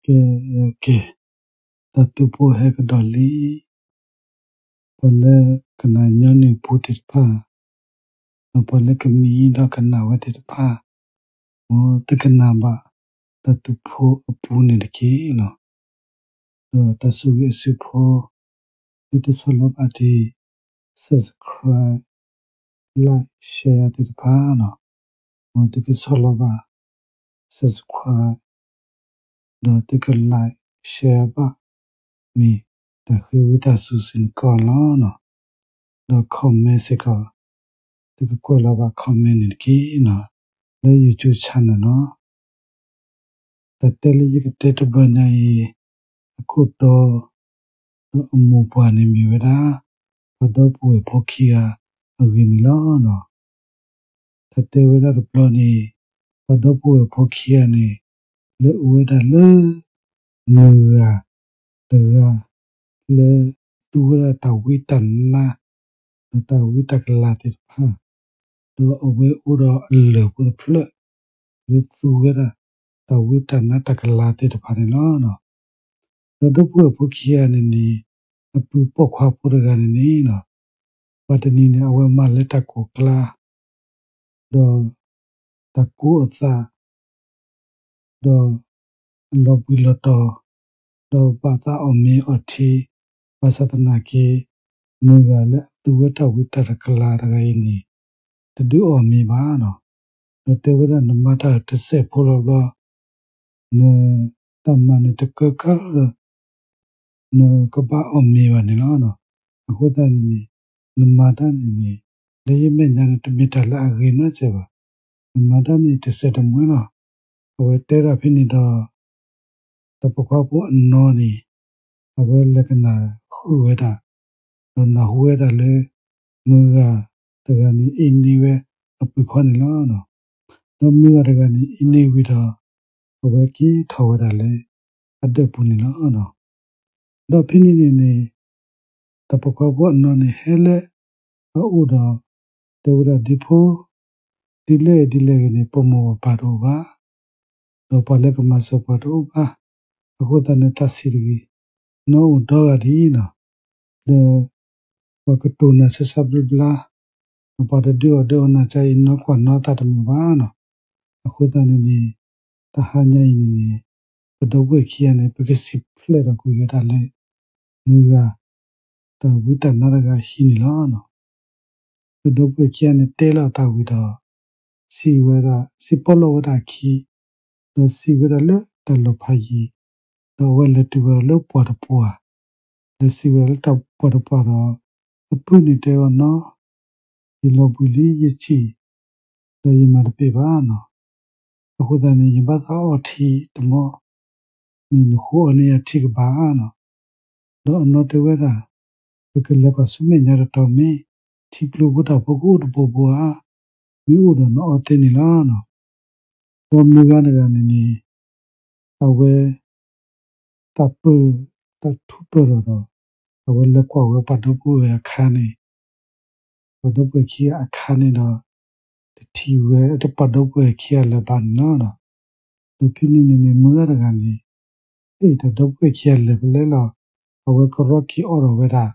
ကဲ, ကဲ, တၢ်သူၣ်ဖိဟဲကဒီးလံ, ပှၤလၢကနၣ်ညီနုၢ်ပူၤသ့ၣ်တဖၣ်, ဒီးပှၤလၢကမံဒီးကနၣ်ဝဲသ့ၣ်တဖၣ်, မ်သုကနၣ်ဘၣ်တၢ်သူၣ်ဖိအပူၤန့ၣ်တက့ၢ်လီၤ. ဒီးတၢ်ဆိၣ်ဂ့ၤအစုဖိ, သုတဆီၣ်လီၤဘၣ်တ့ၢ် subscribe, like, share သ့ၣ်တဖၣ်လီၤ. မ်သုကဆီၣ်လီၤဘၣ် subscribe, ဒီးသုက like, share ဘၣ်, မ့ၢ်တၢ်ဃ့ဝံသးစူၤစ့ၢ်ကီးလီၤ. ဒီး comment စ့ၢ်ကီး, သုကကွဲးလီၤဘၣ် comment န့ၣ်တက့ၢ်, လၢ YouTube channel လီၤ. တၢ်တဲလၢယကတဲတဘျီညါအံၤ အခိၣ်တီ ဒီးအမိၢ်ပှၢ်န့ၣ်မ့ၢ်ဝဲဒၣ် ပှၤဒီပုၢ်ဝဲၢ်ဖိခံဂၤအဂ့ၢ်န့ၣ်လီၤ. တၢ်တဲဝဲဒၣ်တဘျီန့ၣ် ပှၤဒီပုၢ်ဝဲၢ်ဖိခံဂၤန့ၣ် လဲၤအိၣ်ဝဲဒၣ်လၢ မုၢ်ဂၤတဂၤ လၢသူဝဲဒၣ်တၢ်ဝံတၢ်နါ ဒီးတၢ်ဝံတၢ်ကလၤသ့ၣ်တဖၣ်, ဒီးအဝဲအိၣ်ဒီးအလၢၢ်ဖိတဖျၢၣ် လၢသူဝဲဒၣ်တၢ်ဝံတၢ်နါတၢ်ကလၤသ့ၣ်တဖၣ်န့ၣ်လီၤ. ဒီးဒီပုၢ်ဝဲၢ်ဖိခံဂၤန့ၣ်န့ၣ် အပုၢ်ပိာ်ခွါဖိတဂၤန့ၣ်န့ၣ် ပှၤတနံၤန့ၣ် အဝဲမၤလၢတၢ်ကိၢ်ကျါ ဒီးတၢ်ကိၢ်အသး ဒီးအလီၤဘှံးလီၤတီၤ, ဒီးဘၣ်သးအီၣ်မ့ၤအီထံ, ဘၣ်ဆၣ်သနာ်က့ မုၢ်ဂၤလၢအသူဝဲတၢ်ဝံတၢ်ကလၤတဂၤအံၤန့ၣ် တဒုးအီၣ်မ့ၤဘၣ်လီၤ. ဒီးတဲဝဲဒၣ် နမၤတၢ်တစဲးဖိလီၤဘျီ နတၢ်မၤန့ၣ်တကၢကၢလီၤဒီး နကဘၣ်အီၣ်မ့ၤဘၣ်န့ၣ်လီၤ. အဃိသတးန့ၣ်န့ၣ် နမၤတၢ်န့ၣ်န့ၣ် လၢယမဲာ်ညါန့ၣ် တမ့ၢ်တၢ်လၢအဂ့ၤနီတစဲးဘၣ်. နမၤတၢ်န့ၣ်တစဲးတမှဲလီၤ. အဝဲတဲဒၣ်ဖဲန့ၣ်ဒီး တၢ်ပိာ်ခွါဖိအနီၢ်န့ၣ် အဝဲလဲၤကနၣ်ဃုာ်ဝဲဒၣ်, ဒီးနၢ်ဟူဝဲဒၣ်လၢ မုၢ်ဂၤတဂၤန့ၣ် အ့ၣ်န့ၢ်ဝဲအပုၢ်ခွါန့ၣ်လီၤ. ဒီးမုၢ်ဂၤတဂၤန့ၣ် အ့ၣ်န့ၢ်ဝံၤဒီး အဝဲက့ၤထီၣ်ဝဲဒၣ်လၢအဒၢးပူၤန့ၣ်လီၤ. ဒီးဖဲန့ၣ်န့ၣ်န့ၣ် တၢ်ပိာ်ခွါဖိအနီၢ်န့ၣ် ဟဲလၢအအိၣ်ဒီး တဲဝဲဒၣ် ဒ့ဖိ, ဒ်လဲၣ်ဒ်လဲၣ်ဂ့ၤန့ၣ် ပမိၢ်ပပၢ်တအိၣ်ဘၣ်, ဒီးပှၤလၢကမၤစၢၤပှၤတအိၣ်ဘၣ်. အဃိသတးန့ၣ် သးဆံးတဂ့ၤ, နီၢ်အိၣ်ဒီဂၤဒ်အံၤလီၤ. ဒီးပှၤကတိၤနၤဆၢဆၢဘျါဘျါ, ဒီးပှၤတဒုးအီၣ်ဒုးအီနၤ ကါအံၤနီၢ်ကွၢ်နီၢ်သးတမုာ်ဘၣ်လီၤ. အဃိသတးန့ၣ်န့ၣ် တဟါညါအံၤန့ၣ်န့ၣ် ပဒီပုၢ်ဝဲၢ်ခံဂၤန့ၣ် ပကစံးဖျဲးဒီးကွံာ်ဝဲဒၣ်လၢ မုၢ်ဂၤ တၢ်ဝံတၢ်နါတဂၤအဟံၣ်န့ၣ်လီၤ. ပဒီပုၢ်ဝဲၢ်ခံဂၤန့ၣ် တဲလီၤအသးဝံၤဒီး စံးဝဲဒၣ်, စံးပီၣ်လီၤဝဲဒၣ်အခံ, ဒီးစံးဝဲဒၣ်လၢတၢ်လီၤဖးယံၤ, ဒီးအဝဲလဲၤတုၤဝဲဒၣ်လၢပှၢ်တပှၢ်, လဲၤစံးဝဲဒၣ်လၢတၢ်ပှၢ်တပှၢ်ဒီး အပုၢ်န့ၣ်တဲအီၤနီၢ်, ယလီၤဘှံးလံ ယဆံး, ဒီးယမၤတပ့ၢ်ဘၣ်လီၤ. အဃိသတးန့ၣ် ယဘၣ်သးအီထံတမီၢ်, မ့ၢ်နဃုအီန့ၢ်ယၤထံကဘၣ်လီၤ. ဒီးအနီၢ်တဲဝဲဒၣ်, ပကလဲၤကွၢ်ဆူမဲာ်ညါတတီၤ မ့ၢ်ထံကျိဖိတၢ်ဖိကအိၣ်တဘိဘိဧါ, မ့ၢ်အိၣ်ဒီးနအီသ့န့ၣ်လီၤ. ဒီးမုၢ်ဂၤတဂၤန့ၣ်န့ၣ် အဝဲ သးပၢၢ်, သးထူးပၢၢ်ထီၣ်ဒီး အဝဲလဲၤကွၢ်ဝဲပှၤဒီပုၢ်ဝဲၢ်အခါန့ၣ်, ပှၤဒီပုၢ်ဝဲၢ်ခံဂၤအခါန့ၣ်ဒီး တထံၣ်ဝဲ တပှၤဒီပုၢ်ဝဲၢ်ခံဂၤလၢၤဘၣ်န့ၣ်လီၤ. ဒီးဖဲန့ၣ်န့ၣ်န့ၣ် မုၢ်ဂၤတဂၤန့ၣ် အ့ၣ် တၢ်ဒီပုၢ်ဝဲၢ်ခံဂၤလဲၤဖဲလဲၣ်လီၤ, အဝဲကရီက့ၤအီၣ်ဒီးဝဲဒၣ်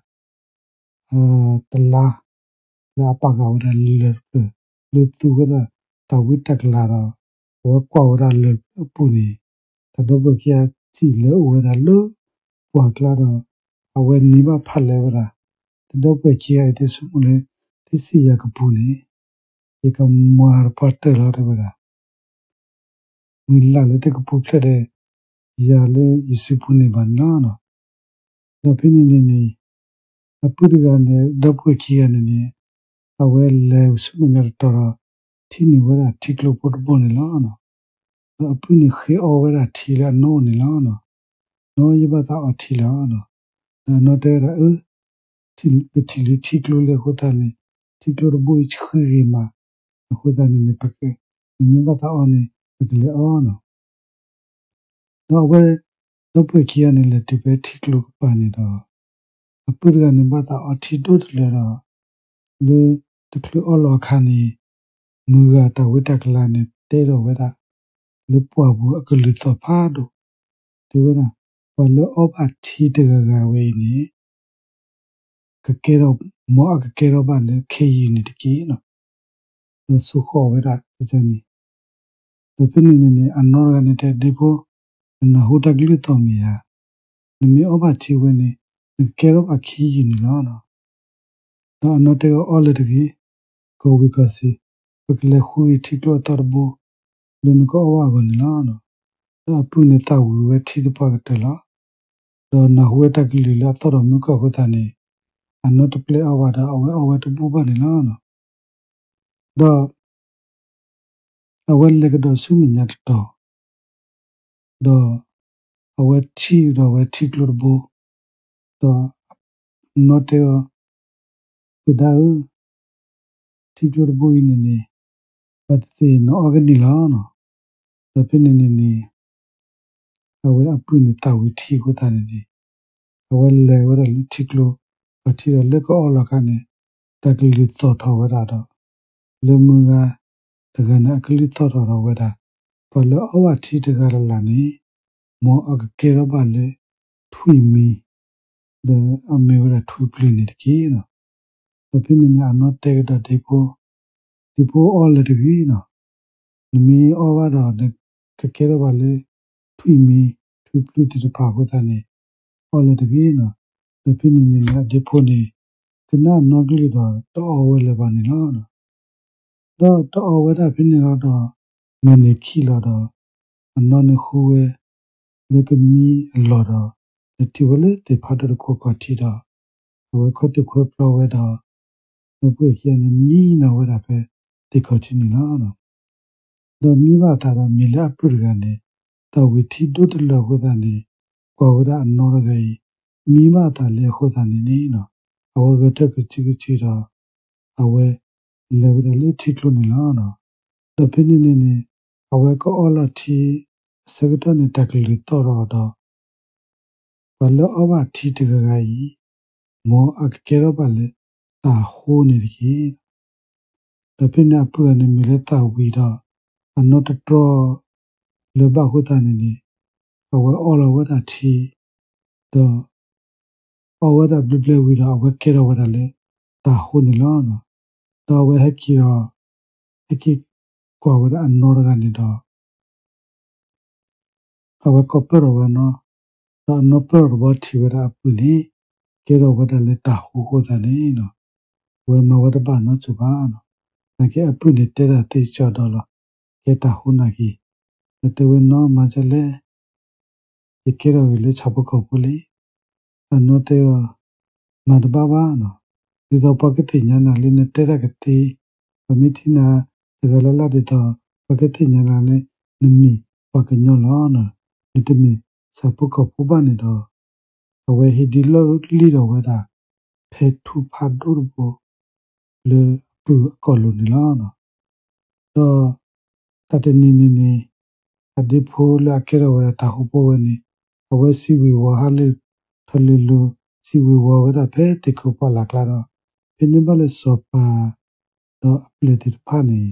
တလါ လၢအပာ်ဃာ်ဝဲဒၣ်လၢၢ်တဖျၢၣ် လၢသူဝဲဒၣ်တၢ်ဝံတၢ်ကလၤဒီး အဝဲကွၢ်ဝဲဒၣ်လၢၢ်အပူၤန့ၣ် တၢ်ဒီပုၢ်ဝဲၢ်ခံဂၤစံၣ်လဲၤအိၣ်ဝဲဒၣ်လၢပှၢ်ကျါဒီး အဝဲနံၤဘၣ်ဖးလဲၢ်ဝဲဒၣ်, တၢ်ဒီပုၢ်ဝဲၢ်ခံဂၤအံၤ သုဆိကမိၣ်လၢ သုစံၣ်ယၤကပူၤန့ၣ် ယကမၤတပှၢ်တၢၢ်လီၤ တဲဝဲဒၣ် မုၢ်လၢ်လၢသုကပူၤဖျဲးဒီး ယၤလၢယစုပူၤန့ၣ်ဘၣ်န့ၣ်လီၤ. ဒီးဖဲန့ၣ်န့ၣ်န့ၣ် အပုၢ်တဂၤန့ၣ် ဒီပုၢ်ဝဲၢ်ခံဂၤန့ၣ်န့ၣ် အဝဲလဲၤဆူမဲာ်ညါတတီၤဒီး ထံၣ်န့ၢ်ဝဲဒၣ်ထံကျိဖိတဘိန့ၣ်လီၤ. ဒီးအပုၢ်န့ၣ်ဃ့အီဝဲဒၣ်ထံလၢအနီၢ်အိၣ်န့ၣ်လီၤ. နီၢ် ယဘၣ်သးအီထံလီၤ. ဒီးအနီၢ်တဲဝဲဒၣ် အၢ ပထံၣ်လံထံကျိလံအဃိသတးန့ၣ် ထံကျိတဘိအံၤဆှံဂ့ၤမး, အဃိသတးန့ၣ်န့ၣ် ပက နမ့ၢ်ဘၣ်သးအီန့ၣ် ပကလဲၤအီလီၤ. ဒီးအဝဲ ဒီပုၢ်ဝဲၢ်ခံဂၤန့ၣ် လဲၤတုၤဖဲထံကျိကပၤန့ၣ်ဒီး အပုၢ်တဂၤန့ၣ် ဘၣ်သးအီထံဒိၣ်တလၢာ်ဒီး လၢတချုးအီလီၤအခါန့ၣ် မုၢ်ဂၤတၢ်ဝံတၢ်ကလၤန့ၣ် တဲထီၣ်ဝဲဒၣ် လၢပှၢ်ပူၤအကလုၢ်သီၣ်ဖးဒိၣ် တဲဝဲဒၣ်, ပှၤလၢအီဘၣ်ထံတဂၤဂၤဝဲအံၤန့ၣ် ကကဲထီၣ်, မ်အကကဲထီၣ်ဘၣ်လၢခ့ယုၢ်န့ၣ်တက့ၢ်. ဒီးဆိဃီၤဝဲဒၣ်န့ၣ်, ဒီးဖဲန့ၣ်န့ၣ်န့ၣ် အနီၢ်တဂၤန့ၣ်တဲ ဒ့ဖိ, နနၢ်ဟူတၢ်ကလုၢ်သီၣ်မ့ၢ်ဧါ, နမ့ၢ်အီဘၣ်ထံဝဲန့ၣ် နကကဲထီၣ်ဘၣ်ခ့ယုၢ်န့ၣ်လီၤ. ဒီးအနီၢ်တဲအီၤ အီလၢၤတဂ့ၤ, ကီၢ်ဝံၤကီၢ်စ့ၢ်, ပကလဲၤဃုက့ၤထံကျိအသီၣ်တဘိ လၢနကအီၣ်ဘၣ်အဂီၢ်န့ၣ်လီၤ. ဒီးအပုၢ်န့ၣ်သးဝံၤဝဲထံသပှၢ်ကတၢၢ်လီၤ. ဒီးနၢ်ဟူဝဲတၢ်ကလုၢ်လၢအသီၣ်ထီၣ်မုၢ်ကီၢ်အဃိသတးန့ၣ်, အနီၢ်တပျဲအီဘၣ်ဒီး အဝဲအီဝဲတဘူၣ်ဘၣ်န့ၣ်လီၤ. ဒီးအဝဲလဲၤကဒီးဆူမဲာ်ညါတတီၤ, ဒီးအဝဲထံၣ်ဒီးအဝဲထံကျိတဘိ, ဒီးအနီၢ်တဲအီၤ, ပုၢ်ဒါဧၢ, ထံကျိတဘိအံၤန့ၣ်န့ၣ် ဘၣ်သ့ၣ်သ့ၣ်နအီကန့ၢ်လီၤ. ဒီးဖဲန့ၣ်န့ၣ်န့ၣ် အဝဲအပုၢ်န့ၣ်သးဝံၤထံအဃိသတးန့ၣ်န့ၣ်, အဝဲလဲၤဝဲဒၣ်လၢထံကျိ, ပှၤထံၣ်ဒီးလၢကအီလီၤခါန့ၣ်, တၢ်ကလုၢ်သီၣ်ထီၣ်ဝဲဒၣ်ဒီး, လၢမုၢ်ဂၤတဂၤန့ၣ် အကလုၢ်သီၣ်ထီၣ်ထီၣ်ဝဲဒၣ်, ပှၤလၢအီဘၣ်ထံတဂၤလၢ်လၢ်န့ၣ်, မ်အကကဲထီၣ်ဘၣ်လၢထွံၣ်မံၤ, ဒီးအမ့ၢ်ဝဲဒၣ်ထွံၣ်ပျုၢ်န့ၣ်တက့ၢ်. ဒီးဖဲန့ၣ်န့ၣ် အနီၢ်တဲကဒီးဒ့ဖိ, ဒ့ဖိအီလၢၤတဂ့ၤ, နမ့ၢ်အီဘၣ်ဒီး နကကဲထီၣ်ဘၣ်လၢထွံၣ်မံၤ, ထွံၣ်ပျုၢ်သ့ၣ်တဖၣ်အဃိသတးန့ၣ်, အီလၢၤတဂ့ၤ. ဒီးဖဲန့ၣ်န့ၣ်န့ၣ် အဒ့ဖိန့ၣ် ကနၣ်အနီၢ်ကလုၢ်ဒီးတအီဝဲလၢၤဘၣ်န့ၣ်လီၤ. ဒီးတအီဝဲဒၣ်ဖဲန့ၣ်လီၤဒီး, မုၢ်နံၤခံးလီၤဒီး, အနီၢ်န့ၣ်ဃုဝဲလၢကမံအလီၢ်ဒီး, လဲၤထံၣ်ဝဲလၢသ့ၣ်ဖးဒိၣ်တခိၣ်ခီၣ်ထံးဒီး, အဝဲခီၣ်သုးခွဲပျီဝဲဒီး, ဒီပုၢ်ဝဲၢ်ခံဂၤန့ၣ် မံနီၤဝဲဒၣ်ဖဲသ့ၣ်ခီၣ်ထံးန့ၣ်လီၤ. ဒီးမံဘၣ်အသးဒီး မ့ၢ်လၢအပုၢ်တဂၤန့ၣ် သးဝံၤထံဒိၣ်တလၢာ်အဃိသတးန့ၣ်, ကွၢ်ဝဲဒၣ်အနီၢ်တဂၤအံၤ မံဘၣ်အသးလံအဃိသတးန့ၣ်န့ၣ်, အဝဲဂဲၤထၢၣ်ကစုကစုဒီး, အဝဲလဲၤဝဲဒၣ်လၢထံကျိန့ၣ်လီၤ. ဒီးဖဲန့ၣ်န့ၣ်န့ၣ်, အဝဲကအီလီၤထံအဆၢကတီၢ်န့ၣ် တၢ်ကလုၢ်သီၣ်ထီၣ်ဒီး ပှၤလၢအီဘၣ်ထံတဂၤဂၤအံၤ, မ်အကကဲထီၣ်ဘၣ်လၢတၤဟိန့ၣ်တက့ၢ်. ဒီးဖဲန့ၣ်အပုၢ်ဂၤန့ၣ်မ့ၢ်လၢသးဝံၤဒီး, အနီၢ်တတြီလၢၤဘၣ်အဃိသတးန့ၣ်န့ၣ်, အဝဲအီလီၤဝဲဒၣ်ထံ, ဒီးအီဝဲဒၣ်ဘျဲဘျဲဝံၤဒီး အဝဲကဲထီၣ်ဝဲဒၣ်လၢတၤဟိန့ၣ်လီၤ. ဒီးအဝဲဟဲက့ၤဒီး, ဟဲက့ၤကွၢ်ဝဲဒၣ်အနီၢ်တဂၤန့ၣ်ဒီး အဝဲကိးပၢၢ်ထီၣ်ဝဲအနီၢ်, ဒီးအနီၢ်ပၢၢ်ထီၣ်တဘျီထံၣ်ဝဲဒၣ်အပုၢ်န့ၣ် ကဲထီၣ်ဝဲဒၣ်လၢတၤဟိအဃိသတးန့ၣ်, အဝဲမၤဝဲတဘၣ်နီတစိၤဘၣ်. နာ်က့အပုၢ်န့ၣ်တဲဒၣ်သ့ကၠီဒီးလီၤ, ကဲတၤဟိနာ်က့ၤ, ဒီးတဲဝဲနီၢ်မၤဒ်လဲၣ်, ယကဲထီၣ်ဂ့ၤလၢဆၣ်ဖိကီၢ်ဖိလံ. အနီၢ်တဲအီၤ, မၤတဘၣ်ဘၣ်နီၤ, ဒ်သိးပှၤကသ့ၣ်ညါနၤလၢနတဲတၢ်ကသ့, ပှၤမ့ၢ်ထံၣ်နၤတဂၤလၢ်လၢ်ဒ်သိး ပှၤကသ့ၣ်ညါနၤလၢ နမ့ၢ်ပှၤကညီလီၤ, နတမ့ၢ်ဆၣ်ဖိကီၢ်ဖိဘၣ်န့ၣ်ဒီး, အဝဲဟ့ၣ်ဒုးလီၢ်လံၢ်ဒီးဝဲဒၣ် ဖဲထူဖးဒိၣ်တဘိ လၢအပုၢ်အကိာ်လိၤန့ၣ်လီၤ. ဒီးတၢ်တနံၤန့ၣ်န့ၣ်, အဒ့ဖိလၢအကဲထီၣ်ဝဲဒၣ်တၤဟိဖိဝဲန့ၣ်, အဝဲစံးဝ့ၤဝီၤဟးလၢထီၣ်လ့ၤလိၤ, စံးဝ့ၤဝီၤဝဲဒၣ်ဖဲသ့ၣ်ခိၣ်ပှၢ်လၢ်ကျါဒီး, ဖဲန့ၣ်ဘၣ်လၢစီၤပၤ ဒီးအပျဲၢ်သ့ၣ်တဖၣ်န့ၣ်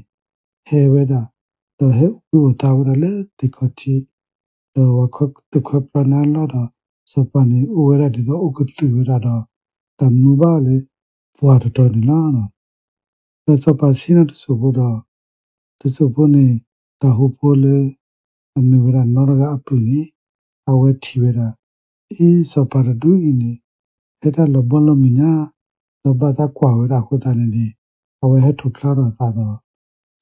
ဟဲဝဲဒၣ်, ဒီးဟဲအိၣ်ဘှံးအိၣ်သါဝဲဒၣ်လၢသ့ၣ်ခီၣ်ထံး, ဒီးဝဲခီၣ်သုးခွဲးပျီန့ၣ်အလီၢ်ဒီး, စီၤပၤန့ၣ်အိၣ်ဝဲဒၣ်ဒ်သိးအိၣ်ကသုၣ်ဝဲဒၣ်ဒီး, တၢ်မူဘၣ်လၢပှၤတတီၤန့ၣ်လီၤ. ဒီးစီၤပၤဆ့ၣ်နီၤတစိၢ်ဖိဒီး, တစိၢ်ဖိန့ၣ်, တၤဟိဖိလၢအမ့ၢ်ဝဲဒၣ်နီတဂၤအပုၢ်န့ၣ်, အဝဲထံၣ်ဝဲဒၣ်, အ့ စီၤပၤတဒူၣ်အံၤန့ၣ်, ဟဲတၢ်လီၤဘီလီၤမုၢ်ညါ, ဒီးဘၣ်သးကွၢ်ဝဲဒၣ်အဃိသတးန့ၣ်န့ၣ်, အဝဲဟဲထီၣ်ဖျါထီၣ်အသးဒီး,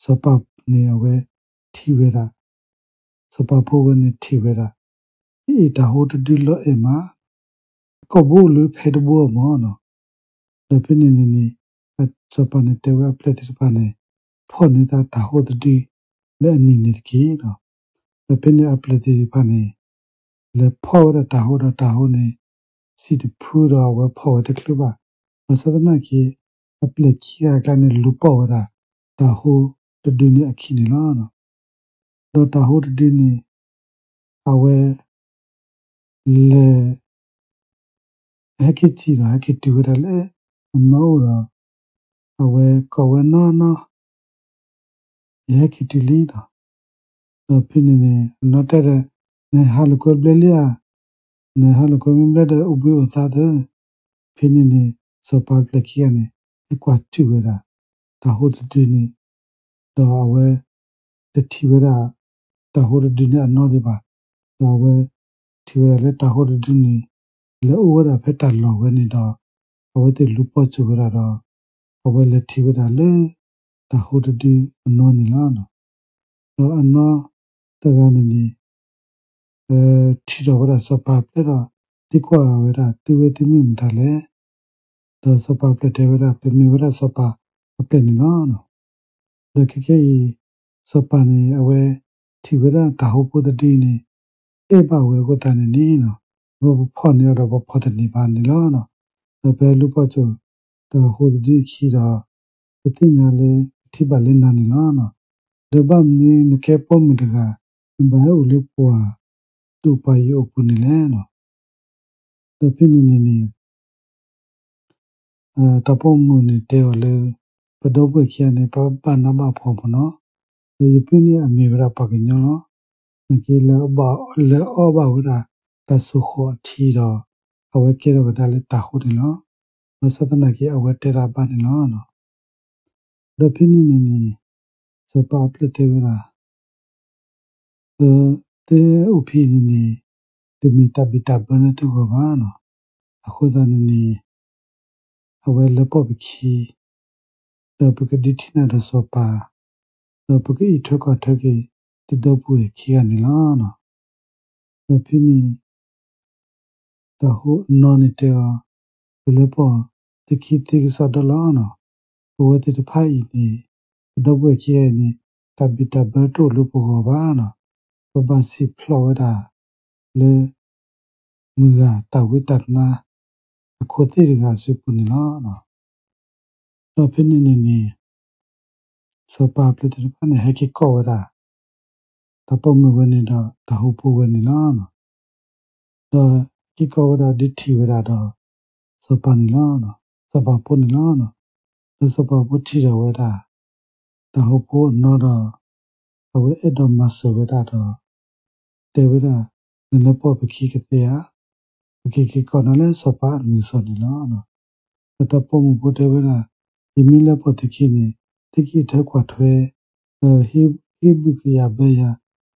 စီၤပၤန့ၣ်အဝဲထံၣ်ဝဲဒၣ် စီၤပၤဖိဝဲန့ၣ်ထံၣ်ဝဲဒၣ်, အ့ တၤဟိတဒုလီၤအဲၣ်မး, အကိာ်ဘိအိၣ်လၢဖဲတဘိအမၢနီၤ. ဒီးဖဲန့ၣ်န့ၣ်န့ၣ်, စီၤပၤန့ၣ်တဲဝဲအပျဲၢ်သ့ၣ်တဖၣ်န့ၣ်, ဖီၣ်န့ၢ်သးတၤဟိတဒုလၢအနံၤန့ၣ်တက့ၢ်. ဒီးဖဲန့ၣ်အပျဲၢ်သ့ၣ်တဖၣ်န့ၣ်, လဲၤဖီၣ်ဝဲဒၣ်တၤဟိဒီးတၤဟိန့ၣ်, စံၣ်တဖုဒီးအဝဲဖီၣ်ဝဲတချုးဘၣ်, ဘၣ်ဆၣ်သနာ်က့, အပျဲၢ်ခံဂၤအကျါန့ၣ် လူၤပိာ်ဝဲဒၣ်, တၤဟိတဒုန့ၣ်အခံန့ၣ်လီၤ. ဒီးတၤဟိတဒုန့ၣ်, အဝဲ လဲၤ ဟဲက့ၤစံၣ်ဒီး ဟဲက့ၤတုၤဝဲဒၣ်လၢအနီၢ်အိၣ်ဒီး, အဝဲကိးဝဲနီၢ်နီၢ်, ယဟဲက့ၤတုၤလံဒီး, ဒီးဖဲန့ၣ်န့ၣ် အနီၢ်တဲဒီး, နဟးလိာ်ကွဲဘျဲလံဧါ, နဟးလိာ်ကွဲမ့ၢ်ဘျဲဒီးအိၣ်ဘှံးအိၣ်သါသၢ. ဖဲန့ၣ်န့ၣ် စီၤပၤအပျဲၢ်ခံဂၤန့ၣ် ဟဲကွၢ်စူၣ်ဝဲဒၣ် တၤဟိတဒုန့ၣ်, ဒီးအဝဲ တထံၣ်ဝဲဒၣ် တၤဟိတဒုန့ၣ်အနီၢ်ဒံးဘၣ်. ဒီးအဝဲ ထံၣ်ဝဲဒၣ်လၢတၤဟိတဒုန့ၣ် လဲၤအိၣ်ဝဲဒၣ်ဖဲတၢ်လီၢ်ဝဲန့ၣ်ဒီး အဝဲသ့ၣ်လူၤပိာ်စူၣ်ဝဲဒၣ်ဒီး အဝဲလဲၤထံၣ်ဝဲဒၣ်လၢ တၤဟိတဒုအနီၢ်န့ၣ်လီၤ. ဒီးအနီၢ်တဂၤန့ၣ်န့ၣ် ထံၣ်ထီၣ်ဝဲဒၣ်စီၤပၤအပျဲၢ်ဒီး သံကွၢ်ဝဲဒၣ် သုဝဲသုမ့ၢ်မတၤလဲၣ်. ဒီးစီၤပၤအပျဲၢ်တဲဝဲဒၣ် ပမ့ၢ်ဝဲဒၣ်စီၤပၤအပျဲၢ်န့ၣ်လီၤ. ဒီးခဲကနံၣ်အံၤ စီၤပၤန့ၣ် အဝဲထံၣ်ဝဲဒၣ်တၤဟိဖိတဒုန့ၣ် အဲၣ်ဘၣ်ဝဲအဃိသတးန့ၣ်န့ၣ် ပဖီၣ်န့ၢ်အီၤဒီးပဖီၣ်တန့ၢ်ဘၣ်န့ၣ်လီၤ. ဒီးပဟဲလူၤပိာ်စူၣ် တၤဟိတဒုအခံဒီး ပသ့ၣ်ညါလၢပထံၣ်ဘၣ်လၢနၤန့ၣ်လီၤ. ဒီးဘၣ်မနုၤနကဲပိာ်မုၣ်တဂၤ နဘၣ်ဟဲအိၣ်လၢပှၤ ဒူၣ်ပှၤယိာ်အပူၤန့ၣ်လဲၣ်. ဒီးဖဲန့ၣ်န့ၣ်န့ၣ် တၢ်ပိာ်မုၣ်န့ၣ်တဲအီၤလၢ ပဒီပုၢ်ဝဲၢ်ခံဂၤန့ၣ် ပဘၣ်နးဘၣ်ဖှီၣ်မ့ၢ်နီၤ, ဒီးယပုၢ်န့ၣ်အမ့ၢ်ဝဲဒၣ်ပှၤကညီလီၤ. နာ်က့ လဲၤအီၣ်ဘၣ်ဝဲဒၣ်တၢ်စိၢ်ဃီၤအထံဒီး အဝဲကဲထီၣ်ကဒါလၢတၤဟိန့ၣ်လီၤ. ဘၣ်ဆၣ်သနာ်က့ အဝဲတဲတၢ်ဘၣ်န့ၣ်လီၤ. ဒီးဖဲန့ၣ်န့ၣ်န့ၣ် စီၤပၤအပျဲၢ်တဲဝဲဒၣ် သုအိၣ်ဖဲအံၤန့ၣ်န့ၣ် တမ့ၢ်တၢ်ဘံၣ်တၢ်ဘၢလၢသုဂီၢ်ဘၣ်နီၤ. အဃိသတးန့ၣ်န့ၣ် အဝဲလၢပှၤပခံ ဒီးပကဒုးထံၣ်နၤဒီးစီၤပၤ, ဒီးပကအံးထွဲကွၢ်ထွဲက့ၤ သုဒီပုၢ်ဝဲၢ်ခံဂၤန့ၣ်လီၤ. ဒီးဖဲန့ၣ် တၤဟိအနီၢ်န့ၣ်တဲအီၤ, ပလဲၤပိာ်သုခံသ့ကစီဒီလီၤ. ပဝဲသ့ၣ်တဖၣ်အံၤန့ၣ် ပဒီပုၢ်ဝဲၢ်ခံဂၤအံၤန့ၣ် တၢ်ဘံၣ်တၢ်ဘၢတအိၣ်လၢပဂီၢ်ဘၣ်နီၤ. ပဘၣ်စံးဖျိးဝဲဒၣ်လၢ မုၢ်ဂၤတၢ်ဝံတၢ်နါ အခိၣ်သ့ၣ်တဂၤအစုပူၤန့ၣ်လီၤ. ဒီးဖဲန့ၣ်န့ၣ်န့ၣ် စီၤပၤအပျဲၢ်သ့ၣ်တဖၣ်န့ၣ် ဟဲက့ၤကိးဝဲဒၣ် တၢ်ပိာ်မုၣ်ဝဲန့ၣ်ဒီးတၤဟိဖိဝဲန့ၣ်လီၤ. ဒီးဟဲက့ၤကိးဝဲဒၣ်ဒုးထံၣ်ဝဲဒၣ်ဒီး စီၤပၤန့ၣ်လီၤ. စီၤပၤဖိန့ၣ်လီၤ. ဒီးစီၤပၤဖိထံၣ်ဒီးဝဲဒၣ် တၤဟိဖိအနီၢ်ဒီး အဝဲအဲၣ်ဒိးမၤစၢၤဝဲဒၣ်ဒီး တဲဝဲဒၣ်, နလဲၤပိာ်ပခံကသ့ဧါ. ပကက့ၤကိးနၤလၢစီၤပၤအမုၢ်အစီၤန့ၣ်လီၤ. ဒီးတၢ်ပိာ်မုၣ်ဖိတဲဝဲဒၣ်, ယမ့ၢ်လဲၤပိာ်သုခံန့ၣ် သုကအံးထွဲကွၢ်ထွဲ ဒီးဟ့ၣ်ဘုၣ်ကယၤဘၢယၤ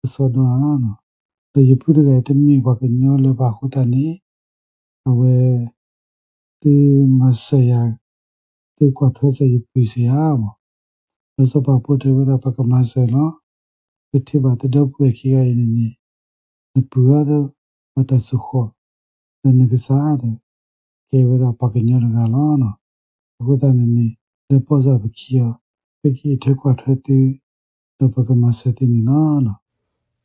ကစီဒီဧါ. ဒီးယပုၢ်တဂၤအံၤတမ့ၢ်ပှၤကညီလၢၤဘၣ်အဃိသတးန့ၣ် အဝဲ သုမၤစၢၤယၤ, သုကွၢ်ထွဲစၢၤယပုၢ်စ့ၢ်ဧါမး. ဒီးစီၤပၤဖိတဲဝဲဒၣ် ပကမၤစၢၤလီၤ. ပထံၣ်ဘၣ်သုဒီပုၢ်ဝဲၢ်ခံဂၤအံၤန့ၣ်န့ၣ် နပုၢ်ဧါဒီး ပှၤတၢ်စူၢ်ဃီၣ်, ဒီးနကစၢ်ဧါဒီး ကဲဝဲဒၣ်ပှၤကညီတဂၤလီၤ. အဃိသတးန့ၣ်န့ၣ် လဲၤပိာ်စၢၤပခံအီၤ, ပကအံးထွဲကွၢ်ထွဲသု, ဒီးပကမၤစၢၤသုန့ၣ်လီၤ.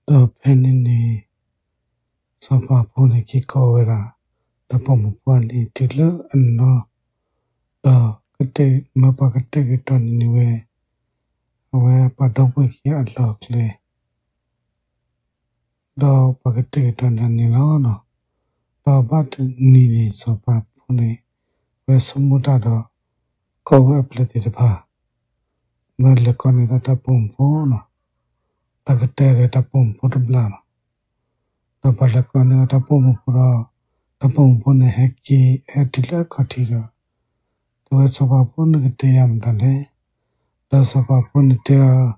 ဒီးဖဲန့ၣ်န့ၣ် စီၤပၤဖိန့ၣ်က့ၤကိးဝဲဒၣ် တၢ်ပိာ်မုၣ်ဖိန့ၣ် တုၤလၢအနီၢ်, ဒီးမၢပှၤကတဲာ်ကတီၤန့ၢ်န့ၢ်ဝဲ အဝဲပှၤဒီပုၢ်ဝဲၢ်ခံဂၤအလီၢ်အကျဲ ဒီးပှၤကတဲာ်ကတီၤန့ၢ်န့ၣ်လီၤ. ဒီးဘၣ်တနံၤန့ၣ် စီၤပၤဖိန့ၣ် အဝဲဆိကမိၣ်တၢ်ဒီး ကိးဝဲအပျဲၢ်သ့ၣ်တဖၣ် မၢလဲၤကိးန့ၢ်သးတၢ်ပိာ်မုၣ်ဖိလီၤ. တၢ်ကတဲာ်ဒီးတၢ်ပိာ်မုၣ်ဖိတဘျီလီၤ. ဒီးပှၤလဲၤကိးန့ၢ်ဝဲတၢ်ပိာ်မုၣ်ဖိဒီး တၢ်ပိာ်မုၣ်ဖိန့ၣ်ဟဲက့ၤ ဟဲတုၤလၢအခီၣ်ထံးဒီး တဲဝဲစီၤပၤဖိ နကတဲယၤမတၤလဲၣ်. ဒီးစီၤပၤဖိန့ၣ်တဲအီၤ,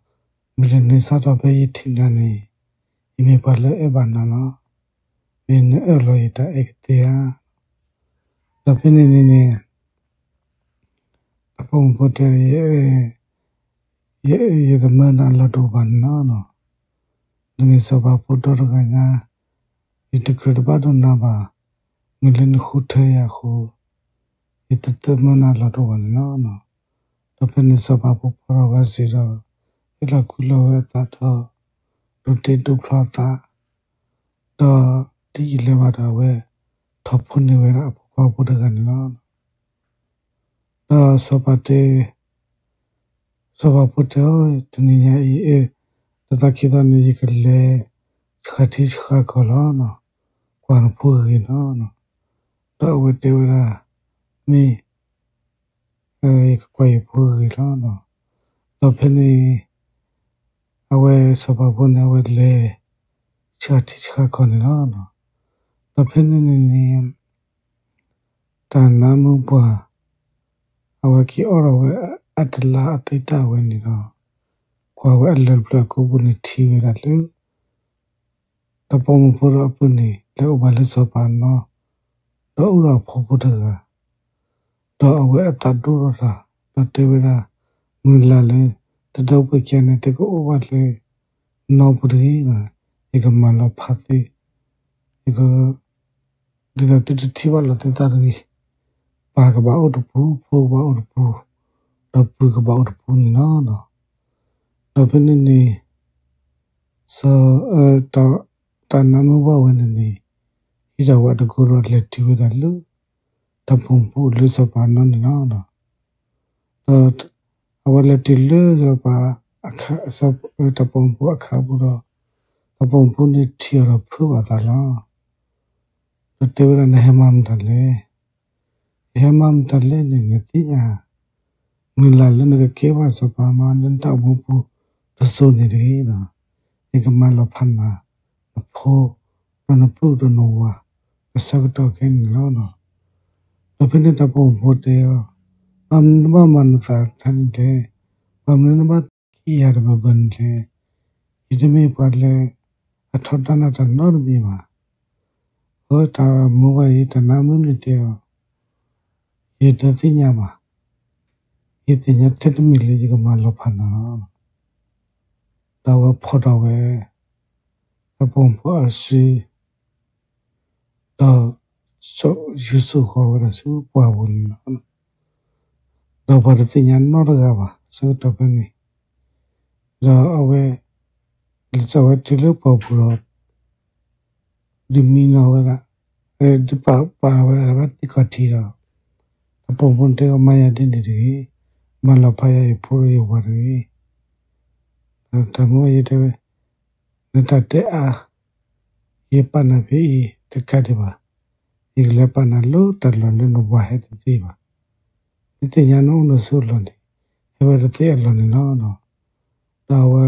မုၢ်တနံၤစးထီၣ်ဖဲယထံၣ်နၤန့ၣ် ယမ့ၢ်ပှၤလၢအဲၣ်ဘၣ်နၤလီၤ. မ့ၢ်နအၢၣ်လီၤယတၢ်အဲၣ်ကသ့ဧါ. ဒီးဖဲန့ၣ်န့ၣ်န့ၣ် တၢ်ပိာ်မုၣ်ဖိတဲ, ယသမၢနၤလီၢ်တအိၣ်ဘၣ်န့ၣ်လီၤ. နမ့ၢ်စီၤပၤဖိဒီတဂၤညါ, ယတကြၢးတဘၣ်ဒိနၤဘၣ်. မ့ၢ်လၢနဃုထၢယၤအဃိ, ယတသမၢနၤလီၢ်တအိၣ်ဘၣ်န့ၣ်လီၤ. ဒီးဖဲန့ၣ်စီၤပၤဖိဖီၣ်ထီၣ်ဝဲစ့ၢ်ဒီး ဟ့ၣ်လီၤကွံာ်လီၤဝဲအသးဒီး ဒိးတ့ဒိးဖျီအသး ဒီးတယံာ်လၢၤဘၣ်ဒီးအဝဲ ထီၣ်ဖိန့ၢ်ဝဲဒၣ်အဖိခွါဖိတဂၤန့ၣ်လီၤ. ဒီးစီၤပၤတဲ, စီၤပၤဖိတဲအီၤ, တနံၤညါအံၤ တသီခံသီန့ၣ် ယကလဲၤ ဆှၣ်ထံဆှၣ်ကီၢ်လီၤ. ကွၢ်နဖိဂ့ၤဂ့ၤလီၤ. ဒီးအဝဲတဲဝဲဒၣ်, မ့ၢ် ယကကွၢ်ယဖိဂ့ၤဂ့ၤလီၤ. ဒီးဖဲန့ၣ် အဝဲစီၤပၤဖိန့ၣ် အဝဲလဲၤ ဆှၢထံဆှၢကီၢ်န့ၣ်လီၤ. ဒီးဖဲန့ၣ်န့ၣ်န့ၣ် တၢ်နါမုၢ်ပှၢ် အဝဲက့ၤအိးထီၣ်ဝဲအတလါအသ့တၢ်အဝဲန့ၣ်ဒီး ကွၢ်ဝဲအလၢၢ်တဖျၢၣ်အကိာ်ပူၤန့ၣ်ထံၣ်ဝဲဒၣ်လၢ တၢ်ပိာ်မုၣ်ဖိဒီးအပုၢ်န့ၣ် လဲၤအိၣ်ဘၣ်လၢစီၤပၤနီၤ, ဒီးအိၣ်ဒီးအဖိဖိတဂၤ, ဒီးအဝဲအသးဒိၣ်ထီၣ်တၢ်, ဒီးတဲဝဲဒၣ်, မုၢ်လၢ်လၢ သုဒီပုၢ်ဝဲၢ်ခံဂၤန့ၣ် သုကအိၣ်ဘၣ်လၢ နီၢ်ပူၤတဂ့ၤ, ယကမၤလီၤဖးသု, ယက ဒ်သိးသုတထံၣ်ဘၣ်လီၤသုသးတဂ့ၤ, ပၢ်ကဘၣ်အိၣ်တပူၤ, ဖိကဘၣ်အိၣ်တပူၤ, ဒီးပုၢ်ကဘၣ်အိၣ်တပူၤန့ၣ်လီၤ. ဒီးဖဲန့ၣ်န့ၣ် စီၤ တၢ်နါမုၢ်ပှၢ်ဝဲန့ၣ်န့ၣ် ဟံးထီၣ်ဝဲအတကိဒီးလဲၤတုၤဝဲဒၣ်လၢ တၢ်ပိာ်မုၣ်ဖိလၢစီၤပၤနီၤန့ၣ်လီၤ. ဒီးအဝဲလဲၤတုၤလၢစီၤပၤ တၢ်ပိာ်မုၣ်ဖိအခါပူၤဒီး တၢ်ပိာ်မုၣ်ဖိန့ၣ်ထံၣ်အီၤဒီးဖုးဘၣ်သးလီၤ. ဒီးတဲဝဲဒၣ် နဟဲမၤမတၤလဲၣ်, ယဟဲမၤမတၤလဲၣ်န့ၣ် နသ့ၣ်ညါ မုၢ်လၢ်လၢနကကဲဘၣ်စီၤပၤမါလၢနတၢ်အိၣ်မူပူၤတစိၤန့ၣ်တဂ့ၤ, ယကမၤလီၤဖးနၤ, နဖိ, ဒီးနပုၢ်ဒီးနဝၤ, အဆၢကတီၢ်ခဲအံၤန့ၣ်လီၤ. ဒီးဖဲန့ၣ်တၢ်ပိာ်မုၣ်ဖိတဲအီၤ, ဘၣ်မနုၤနဘၣ်မၤနသးတၢ်န့ၣ်လဲၣ်, ဘၣ်မနုၤနဘၣ်သံကွံာ်ယၤတဘၣ်ဘၣ်န့ၣ်လဲၣ်, ယတမ့ၢ်ပှၤလၢ အထီဒါနၤတၢ်နီတမံၤဘၣ်. အတၢ်မုၢ်ဝဲအံၤ တၢ်နါမုၢ်န့ၣ်တဲအီၤ, ယတသ့ၣ်ညါဘၣ်, ယသ့ၣ်ညါထဲတမံၤလၢယကမၤလီၤဖးနၤလီၤ. ဒီးအဝဲဖီၣ်ထီၣ်ဝဲ တၢ်ပိာ်မုၣ်ဖိအစု ဒီး ယူၤစိာ်ဃီၤဝဲဒၣ်ဆူပှၢ်ပူၤန့ၣ်လီၤ. ဒီးပှၤတသ့ၣ်ညါနီတဂၤဘၣ် ဆၢကတီၢ်ဖဲန့ၣ်, ဒီးအဝဲ လၢစးဝဲတုၤလၢပှၢ်ပူၤဒီး ဒုးမံနီၤဝဲဒၣ်, ဒုးပာ်ပာ်ဝဲဒၣ်ဘၣ်သံကွၢ်ထံဒီး တၢ်ပိာ်မုၣ်ဖိန့ၣ်တဲအီၤ မၤယၤဒ်န့ၣ်တဂ့ၤ, မၤလီၤဖးယၤယဖိဒီးယဝၤတဂ့ၤ. ဒီးတၢ်မုၢ်ဝဲအံၤတဲဝဲ, နတၢ်တဲအါ, ယပာ်နၤဖဲအံၤတကးဒံးဘၣ်, ယကလဲၤပာ်နၤလၢတၢ်လီၢ်လၢနဝၤဟဲတသ့ဘၣ်. နသ့ၣ်ညါနအိၣ်နဆိးအလီၢ်န့ၣ် ဟဲဝဲတသ့အလီၢ်န့ၣ်လီၤ. ဒီးအဝဲ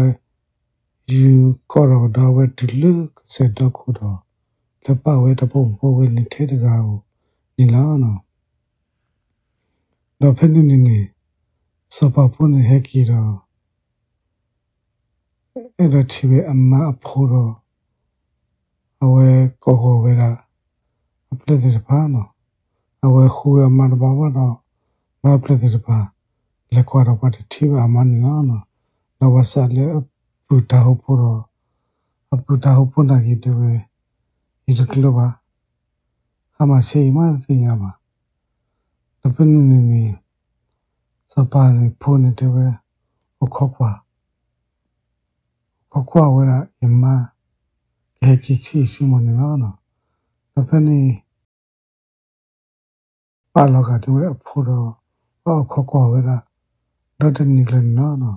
ယူၤကိးထီၣ်ကဒီးအဝဲတုၤလၢကစၢၢ်ဒီခိၣ်ဒီး လဲၤပာ်ဝဲတၢ်ပိာ်မုၣ်ဖိဝဲန့ၣ်ထဲတဂၤဧိၤန့ၣ်လီၤ. ဒီးဖဲန့ၣ်န့ၣ်န့ၣ် စီၤပၤဖိန့ၣ်ဟဲက့ၤဒီး အဲၣ်ဒိးထံၣ်ဝဲအမါအဖိဒီး အဝဲကိးဃီၤဝဲဒၣ် အပျဲၢ်သ့ၣ်တဖၣ်န့ၣ်, အဝဲဃုဝဲအမါတဘၣ်ဘၣ်ဒီး ဘၣ်ပျဲၢ်သ့ၣ်တဖၣ် လဲၤကွၢ်ဒီးပှၤတထံၣ်ဘၣ်အမါန့ၣ်လီၤ. ဒီးဘၣ်ဆၣ်လၢအပုၢ်တၢ်ဟိဖိဒီး အပုၢ်တၢ်ဟိဖိန့ၣ်က့ၤတဲဝဲ, ယတကျၢၤဘၣ်, ဟါမၢ်ဆ့အံၤမးတသ့ၣ်ညါဘၣ်. ဒီးဖဲန့ၣ်န့ၣ်န့ၣ် စီၤပၤန့ၣ်ဖိန့ၣ်တဲဝဲ, အိၣ်ခိးကွၢ် အိၣ်ခိးကွၢ်ဝဲဒၣ်ယမါ ကဟဲက့ၤဆံးဆံးမိၢ်န့ၣ်လီၤ. ဒီးဖဲန့ၣ် ပာ်လီၤဂာ်န့ၢ်ဝဲအဖိဒီး ဘၣ်အိၣ်ခိးကွၢ်ဝဲဒၣ် ဒီတနံၤကျၢၤန့ၣ်လီၤ.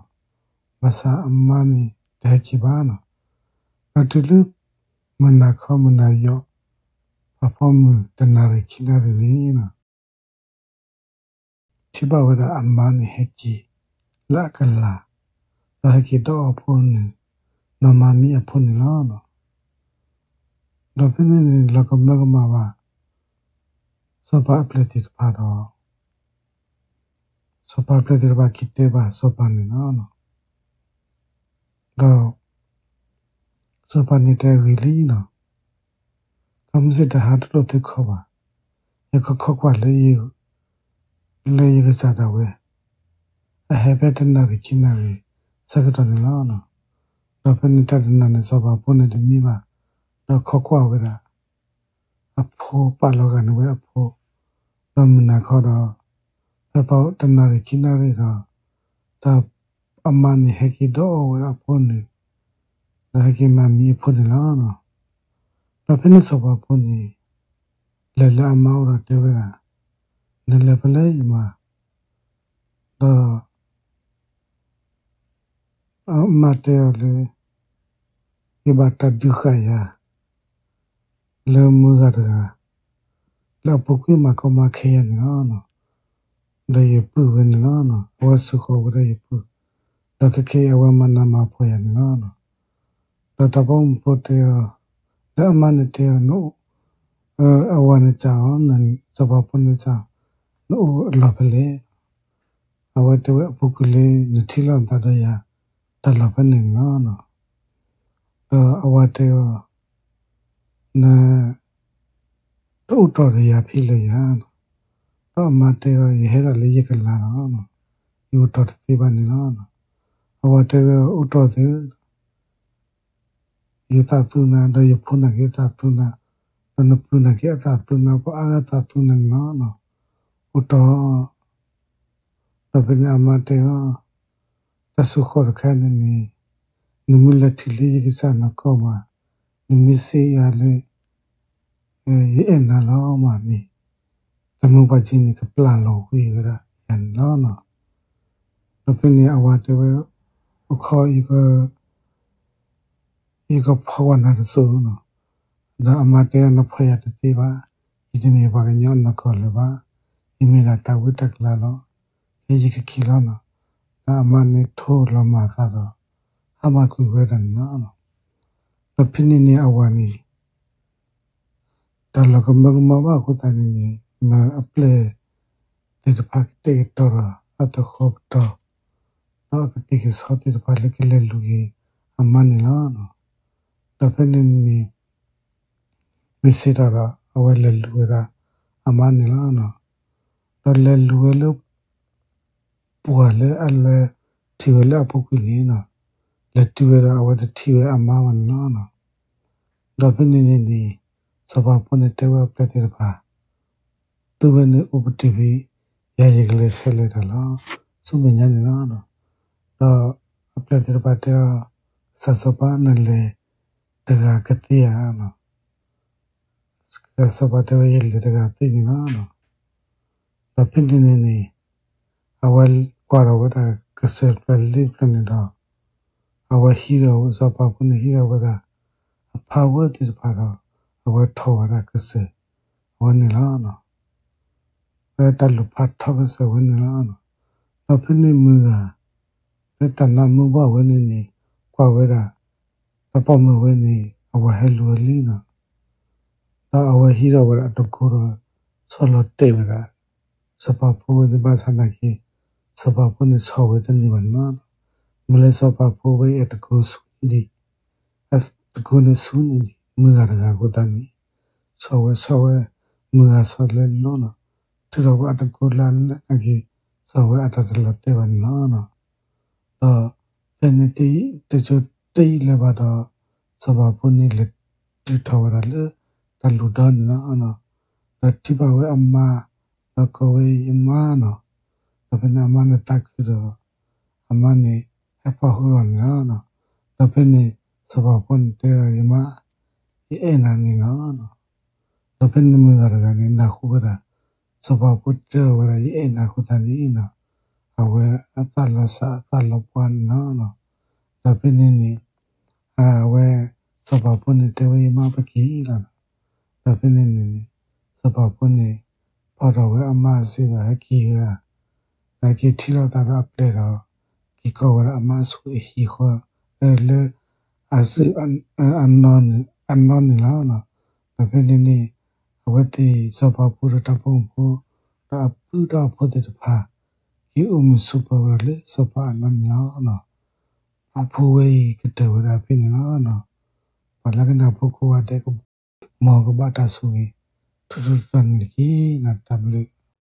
ဘၣ်ဆၣ်အမါန့ၣ်တဟဲက့ၤဘၣ်န့ၣ်, ဒီးတုၤလၢ မုၢ်နၤခီမုၢ်နၤယီၤ ဖးဖီမုၢ်တနၣ်ရံၣ်ခံနၣ်ရံၣ်န့ၣ် ထံၣ်ဘၣ်ဝဲဒၣ်အမါန့ၣ်ဟဲက့ၤလၢအကလၤ, ဒီးဟဲက့ၤဒီးအဖိန့ၣ်, ဒီးမၤမံအဖိန့ၣ်လီၤ. ဒီးဖဲန့ၣ်န့ၣ် လီၤကမၢကမၣ်ဘၣ် စီၤပၤအပျဲၢ်သ့ၣ်တဖၣ်ဒီး စီၤပၤအပျဲၢ်သ့ၣ်တဖၣ်က့ၤတဲဘၣ်စီၤပၤန့ၣ်လီၤ. ဒီး စီၤပၤန့ၣ်တဲအဂ့ၢ်လံန့ၣ်, ခီမ့ၢ်စ့ၢ်တဟးတလိာ်သုခီဘၣ်, ယကခိးကွၢ်လၢ လၢယကစၢ်ဒၣ်ဝဲ အဟဲဖဲတနၣ်ရံၣ်ခံနၣ်ရံၣ်ဆၢကတီၢ်န့ၣ်လီၤ. ဒီးဖဲန့ၣ်တၢ်တနၤန့ၣ် စီၤပၤဖိန့ၣ်တမံဘၣ်, ဒီးခိးကွၢ်ဝဲဒၣ် အဖိ ပာ်လီၤဂာ်န့ၢ်ဝဲအဖိ, ဒီးမုၢ်နၤခီဒီး ဖဲဖးတနၣ်ရံၣ်ခံနၣ်ရံၣ်ဒီး တၢ်အမါန့ၣ်ဟဲက့ၤဒီးအီၣ်ဝဲဒၣ်အဖိန့ၣ်, ဒီးဟဲက့ၤမၤမံအဖိန့ၣ်လီၤ. ဒီးဖဲန့ၣ်စီၤပၤဖိန့ၣ် လဲၤလၢအမါအိၣ်ဒီးတဲဝဲဒၣ်, နလဲၤဖဲလဲၣ်ယမါ, ဒီး အမါတဲအီၤလၢ ယဘၣ်တၢ်ဒုးဃာ်ယၤ လၢမုၢ်ဂၤတဂၤ လၢအပူၤကွံာ်မၤကီမၤခဲယၤန့ၣ်လီၤ. ဒီးယပုၢ်ဝဲန့ၣ်လီၤ. အဝဲစူးဃီၤဝဲဒၣ်ယပုၢ်, ဒီးခဲကနံၣ်အံၤအဝဲမၤနးမၤဖှီၣ်ယၤန့ၣ်လီၤ. ဒီးတၢ်ပိာ်မုၣ်ဖိတဲအီၤ ဒီးအမါန့ၣ်တဲအီၤ, အဝၤန့ၣ်စံးအီၤ, စီၤပၤဖိန့ၣ်စံး, နအိၣ်အလီၢ်ဖဲလဲၣ်. အဝဲတဲဝဲ, အပူၤကွံာ်လၢ နထံၣ်လိာ်သးဒီးယၤတၢ်လီၢ်ဖဲန့ၣ်န့ၣ်လီၤ. ဒီးအဝၤတဲအီၤ, န တအိၣ်တီၢ်ဒီးယၤဖဲလဲၣ်ယၤ. ဒီးအမါတဲအီၤ, ယဟဲဒၣ်လၢယကလၤလီၤ, ယအိၣ်တီၢ်တသ့ဘၣ်န့ၣ်လီၤ. အဝၤတဲဝဲ, အိၣ်တီၢ်သု, ယသးသူနၤ, ဒီးယဖိနာ်က့သးသူနၤ, ဒီးနပုၢ်နာ်က့အသးသူနၤ, ပှၤအါဂၤသးသူနၤန့ၣ်လီၤ. အိၣ်တီၢ်. ဒီးဖဲန့ၣ်အမါတဲအီၤ, တၢ်ဆိၣ်ဃီတခါန့ၣ်န့ၣ်, နမ့ၢ်လဲၤထံၣ်လၢယကစၢ်နီၢ်ကီၢ်မး, နမ့ၢ်စံးယၤလၢ ယအဲၣ်နၤလီၤမးန့ၣ်, တၢ်မုၢ်ပှၢ်က့န့ၣ် ကပျၢ်လီၤဝံၤဝဲဒၣ်ယၤန့ၣ်လီၤ. ဒီးဖဲန့ၣ်အဝၤတဲဝဲ, အိၣ်ခိး, ယကဖီကွၢ်နၤတစိၢ်. ဒီးအမါတဲအီၤ, နဖီယၤတသ့ဘၣ်, ယတမ့ၢ်ပှၤကညီနီၢ်ကီၢ်လၢၤဘၣ်, ယမ့ၢ်ဒၣ်တၢ်ဝံတၢ်ကလၤလီၤ, ဖဲယကက့ၤလီၤန့ၣ်. ဒီးအမါန့ၣ်ထိၣ်လီၤမၤအသးဒီး ဟါမၢ်ကွံာ်ဝဲဒၣ်န့ၣ်လီၤ. ဒီးဖဲန့ၣ်န့ၣ်အဝၤန့ၣ် တၢ်လီၤကမၢကမၣ်ဘၣ်အဃိသတးန့ၣ်န့ၣ်, မၢအပျဲၢ်သ့ၣ်တဖၣ်ကတဲာ်ကတီၤဒီးအသဟီၣ်ပတီၢ်, ဒီးအကသ့ၣ်ကဆီသ့ၣ်တဖၣ်လၢကလဲၤလူၤက့ၤအမါန့ၣ်လီၤ. ဒီးဖဲန့ၣ်န့ၣ် မ့ၢ်စ့ၢ်ကီးဒီး အဝဲလဲၤလူၤဝဲဒၣ်အမါန့ၣ်လီၤ. ဒီးလဲၤလူၤဝဲလၢ ပှၢ်လၢအလဲၤထံၣ်ဝဲလၢအပူၤကွံာ်န့ၣ်, လဲၤတုၤဝဲဒီးအဝဲတထံၣ်ဝဲအမါဘၣ်န့ၣ်လီၤ. ဒီးဖဲန့ၣ်န့ၣ်န့ၣ် စီၤပၤဖိန့ၣ်တဲဝဲအပျဲၢ်သ့ၣ်တဖၣ်, သုဝဲန့ၣ်အိၣ်ပတုာ်ဖဲ ယၤယကလဲၤဆဲးလဲၤတၢ်လီၤ ဆူမဲာ်ညါန့ၣ်လီၤ. ဒီးအပျဲၢ်သ့ၣ်တဖၣ်တဲအီၤ, ကစၢ်စီၤပၤ နလဲၤတဂၤကသ့ဧါ. ကစၢ်စီၤပၤတဲဝဲ ယလဲၤတဂၤသ့န့ၣ်လီၤ. ဒီးဖဲန့ၣ်န့ၣ်န့ၣ် အဝဲကွၢ်ထီၣ်ဝဲဒၣ်ကစၢၢ်ကျၢၢ်လ့တဖျၢၣ်န့ၣ်ဒီး အဝဲဟံးထီၣ်ဝဲ စီၤပၤဖိန့ၣ်ဟံးထီၣ်ဝဲဒၣ် အဖးဝဲသ့ၣ်တဖၣ်ဒီး အဝဲထီၣ်ဝဲဒၣ်ကစၢၢ်အဝဲန့ၣ်လီၤ. လၢတၢ်လူၤဖးထီကစၢၢ်ဝဲန့ၣ်လီၤ. ဒီးဖဲန့ၣ်မုၢ်ဂၤ လၢတၢ်နးမုၢ်ဘၣ်ဝဲန့ၣ်န့ၣ် ကွၢ်ဝဲဒၣ် တၢ်ပိာ်မုၣ်ဝဲန့ၣ် အဝၤဟဲလူၤဝဲလံလီၤ. ဒီးအဝဲဟံးထီၣ်ဝဲဒၣ်အတကိဒီး ဆီၣ်လီၤတဲာ်ဝဲဒၣ် စီၤပၤဖိဝဲန့ၣ် ဘၣ်ဆၣ်နာ်က့ စီၤပၤဖိန့ၣ်ဆီၣ်ဝဲတန့ၢ်ဘၣ်န့ၣ်လီၤ. မ့ၢ်လၢစီၤပၤဖိဝဲအတကိဆူန့ၢ်ဒံး အတကိန့ၣ်ဆူန့ၢ်ဒံး မုၢ်ဂၤတဂၤအဃိသတးန့ၣ် ဆီၣ်ဝဲဆီၣ်ဝဲ မုၢ်ဂၤဆီၣ်လဲၤလိလီၤ. ထုးထီၣ်ဝဲအတကိလၢနာ်က့ ဆီၣ်ဝဲအတၢ်တလီၤတဲာ်ဘၣ်န့ၣ်လီၤ. ဒီးဖဲန့ၣ်တစိၤတယံာ်လၢၤဘၣ်ဒီး စီၤပၤဖိန့ၣ်လဲၤတုၤထီၣ်ဝဲဒၣ်လၢတၢ်လူၢ်ဒီန့ၣ်လီၤ. ဒီးထံၣ်ဘၣ်ဝဲအမါ ဒီးကိးဝဲအမါလီၤ. ဒီးဖဲန့ၣ်အမါန့ၣ်သးခုဒီး အမါန့ၣ်ဟဲဖီၣ်ဟူဒီးန့ၣ်လီၤ. ဒီးဖဲန့ၣ် စီၤပၤဖိန့ၣ်တဲအီၤ ယမါ ယအဲၣ်နၤန့ၣ်လီၤ. ဒီးဖဲန့ၣ်မုၢ်ဂၤတဂၤန့ၣ် နၢ်ဟူဝဲဒၣ် စီၤပၤဖိတဲအီၤဝဲဒၣ် ယအဲၣ်နၤအဃိသတးန့ၣ် အဝဲအသးလီၤစၢ်အသးလီၤပှၢ်န့ၣ်လီၤ. ဒီးဖဲန့ၣ်န့ၣ် အဝဲ စီၤပၤဖိန့ၣ်တဲဝဲ ယမါ ပက့ၤလီၤ. ဒီးဖဲန့ၣ်န့ၣ် စီၤပၤဖိန့ၣ် ဖီၣ်ထီၣ်ဝဲအမါစ့ၢ်ဒီးဟဲက့ၤဝဲဒၣ် ဒီးက့ၤထံၣ်လိာ်သးဒီးအပျဲၢ်ဒီး က့ၤကိးဝဲဒၣ်အမါဆူအဟံၣ်ဃီ လၢ အစု အနီၢ်န့ၣ်လီၤ. ဒီးဖဲန့ၣ်န့ၣ် အဝဲသ့ၣ်စီၤပၤဖိဒီးတၢ်ပိာ်မုၣ်ဖိ ဒီးအပုၢ်ဒီးအဖိသ့ၣ်တဖၣ် က့ၤအိၣ်မုာ်ဆိးပၢၤဝဲဒၣ်လၢစီၤပၤအနီၢ်န့ၣ်လီၤ. ပူဖိဝဲအံၤကတၢၢ်ဝဲဒၣ်ဖဲန့ၣ်လီၤ. ပှၤလၢကနၢ်ဖိကိးဂၤဒဲး မ်ကဘၣ်တၢ်ဆိၣ်ဂ့ၤ ထူထူတီၤတီၤန့ၣ်တက့ၢ်. တၢ်ဘျုး